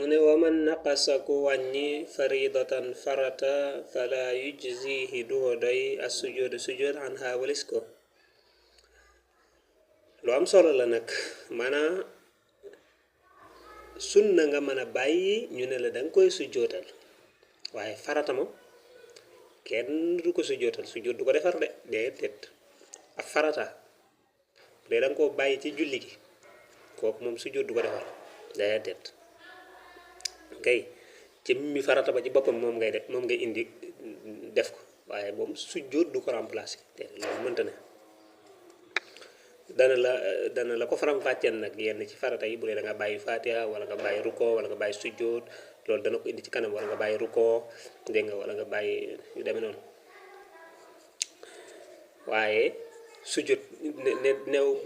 mu ne waman naqasa ku wàññi faridatan farata fala yujzihi duho doy as sujud sujud an ha walis ko lu am solo la nag maanaam sunna nga mën a bàyyi ñu ne la da nga koy sujjootal waaye farata moom kenn du ko sujjootal sujjoot du ko defar de déedéet ak farata bu dee da nga koo bàyyi ci julli gi kooku moom sujjoot du ko defar déedéet kay ci mi farata ba ci boppam moom ngay def moom ngay indi def ko waaye moom sujjoot du ko remplacer te loolu mënta ne dana la ko faram-fàcceel nag yenn ci farata yi bu dee da nga bàyyi fatiha wala nga bàyyi ruko wala nga bàyyi sujjoot loolu dana ko indi ci kanam wala nga bàyyi ruko dégg nga wala nga bàyyi yu demee noonu waaye sujjoot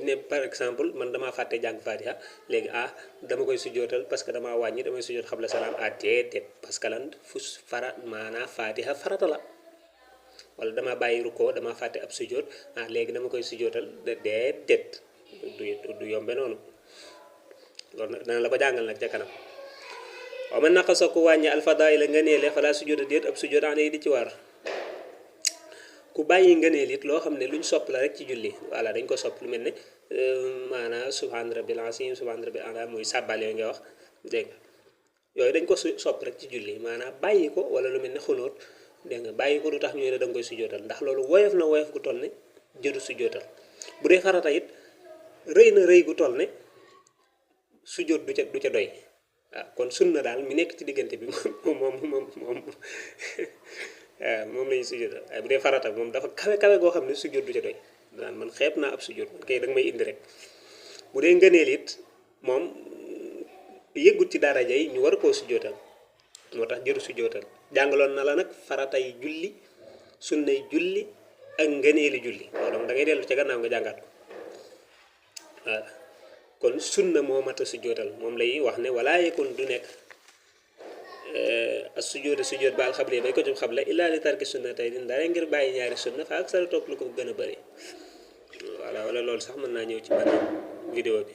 ne par exemple man damaa fàtte jàng fatiha léegi dama koy sujjootal parce que damaa wàññi damay sujjoot xabla salaam déedéet parce que lan maanaa fatiha farata la wala dama bàyyi rukkoo dama fàtte ab sujjóot léegi dama koy sujjóotal déedéet du yombe noonu loolu nag dana la ko jàngal nag ca kanam waaw man naqasa ku wàññi alfadaila ngëneele fala sujjóota déet ab sujjóot yi di ci war ku bàyyi ngëneel it loo xam ne luñ sopp la rek ci julli voilà dañ ko sopp lu mel ne maanaam subhaana rabbil azim subhaana rabbil a'la muy sàbbal yooyu nga wax dégg nga yooyu dañ ko sopp rek ci julli maanaam bàyyi ko wala lu mel ne xunóot dégg nga bàyyi ko du tax ñu ne da nga koy sujjootal ndax loolu woyof na woyof gu toll ne jëru sujjootal bu dee farata it rëy na rëy gu toll ne sujjoot du ca doy kon sunna daal mi nekk ci diggante bi moom moom lañuy sujjootal waaye bu dee farata moom dafa kawe goo xam ne sujjoot du ca doy daan man xeeb naa ab sujjoot man kay da nga may indi rek bu dee ngëneel it moom yëggut ci daraja yi ñu war koo sujjootal moo tax jëru sujjootal jàngaloon na la nag faratay julli sunnay julli ak ngëneeli julli loolu da ngay dellu ca gannaaw nga jàngaat ko voilà kon sunna moo mat a sujjootal moom lay wax ne wala yakun du nekk as sujjoot ba alxable bay ko jum xabla illaa li tarki sunna tey din dara ngir bàyyi ñaari sunna fa ak sara topp lu ko gën a bëri voilà wala loolu sax mën naa ñëw ci maanaam vidéo bi